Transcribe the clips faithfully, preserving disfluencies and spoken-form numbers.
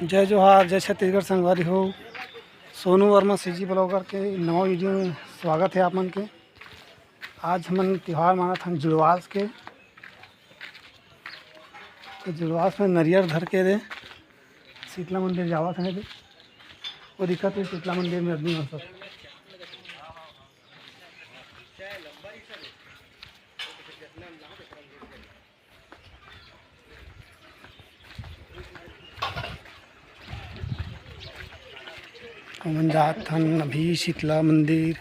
जय जोहार, जय छत्तीसगढ़ संगवारी हो। सोनू वर्मा सीजी ब्लॉगर के नवा वीडियो में स्वागत है आप मन के। आज हमन तिहार मानत हन जुड़वास के। तो जुड़वास में नरियर धर के रे शीतला मंदिर जावत हन रे। वो दिखत हे शीतला मंदिर में आदमी मन सब। हमन जात हन अभी शीतला मंदिर।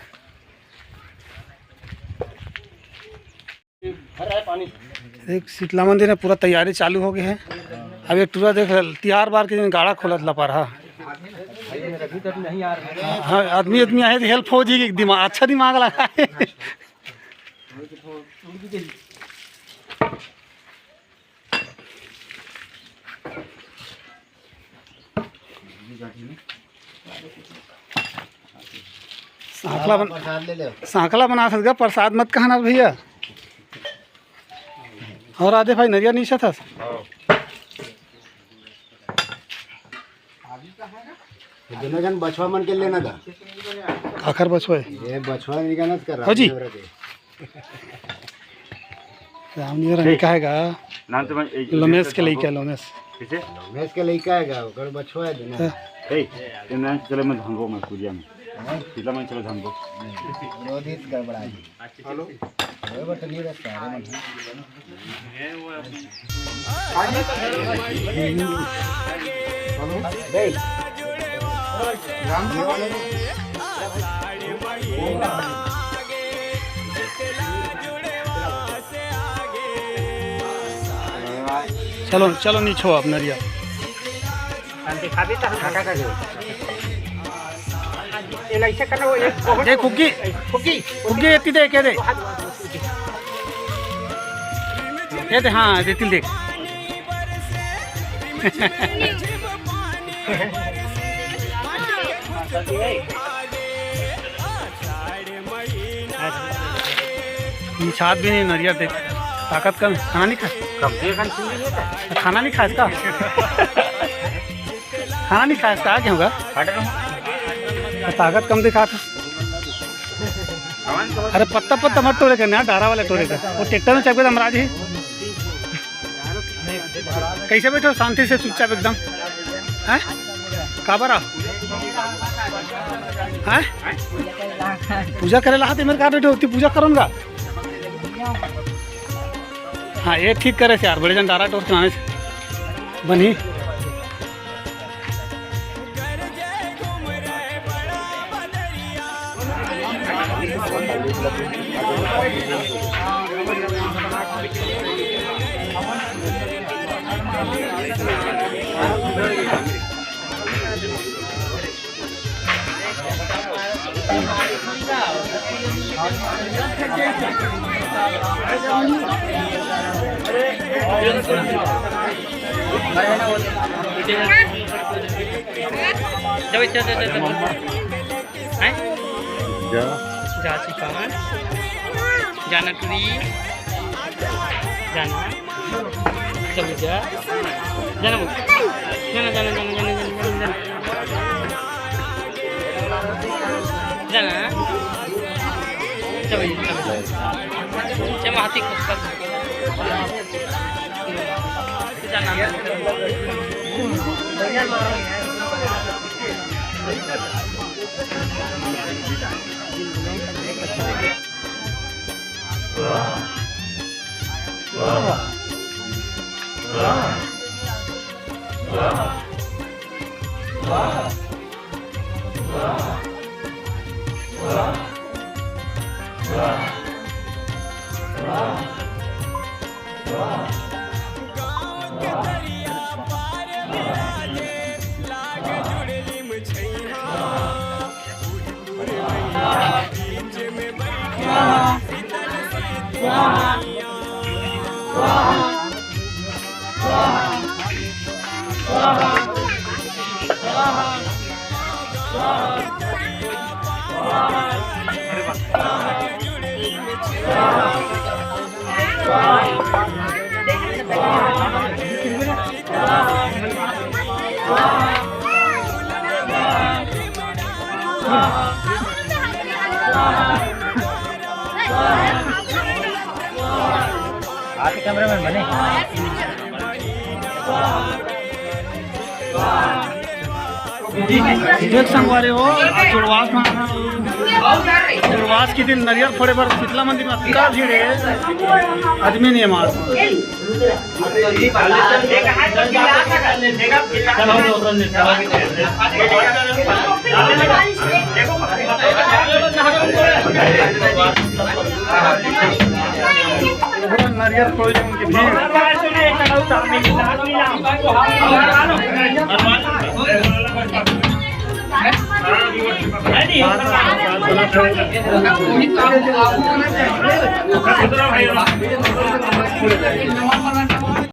देख, शीतला मंदिर में पूरा तैयारी चालू हो गई है। अब एक टूरा देख, तिहार बार के दिन गाड़ा खोलत लपर हा। हाँ, आदमी, आदमी आए तो हेल्प हो जाएगी, दिमाग, अच्छा दिमाग लगा है। सांकला बन-, प्रसाद ले ले। सांकला बना सकता, प्रसाद मत कहना भैया। और आदे भाई नरिया नहीं था। ये दोनों जन बछवा मन के लेना था। काखर बछवा है? ये बछवा निकालना कर हाँ जी। रामदेवरा के। रामदेवरा ठीक। निकाहेगा। नाम तो मैं, ए, लमेश के लइका, लमेश। किसे? लमेश के लइका है गा, ओकर बछवा है दोनों। हाँ। ए, ये मैं चले मैं धंगो में पूजा में। हाँ? पीला मैं चले धंगो। रोधित गड़बड़ा जी। हेलो। बरोबर तो नहीं रहता है, मतलब। चलो, चलो, नी छो आप नरिया। हम दिखाबे तो हम काका का जो। ये ऐसे करना, वो एक बहुत ए, कुग्गी। कुग्गी। कुग्गी, एती दे, के दे। ये दे, हाँ, दे, तिल देख। ये छात भी नहीं, नरिया देख। ताकत कम, खाना नहीं खा। कम से कम खाना नहीं खा इसका। खाना नहीं खाया, क्या होगा? ताकत कम दिखा था। अरे पत्ता पत्ता मत टोरे करना, डारा वाला टोरे का। वो ट्रैक्टर में चढ़ के महाराज ही। कैसे बैठो शांति से, चुपचाप एकदम। हैं? काबर आ? हैं? पूजा करे ला हाथ मेरे का बैठो, ती पूजा करो ना। हाँ, ये ठीक करे से यार, बड़े जन डारा टोर चलाने से बनी। जब इच्छा से, से, से। हैं? जा। जा चुका है। जाना टुरी। जाना। चलो जा। जाना वो। जाना, जाना, जाना। जाना। चलो, चलो। चलो, हाथी को कर। जाना। आपके कैमरामैन बने। देख संगवारी हो, आज जुड़वास में आना। जुड़वास के दिन नरियर फोड़े बर शीतला मंदिर में अतका भीड़ हे, आदमी नहीं हे मार। नरियर कोई उनकी भीड़।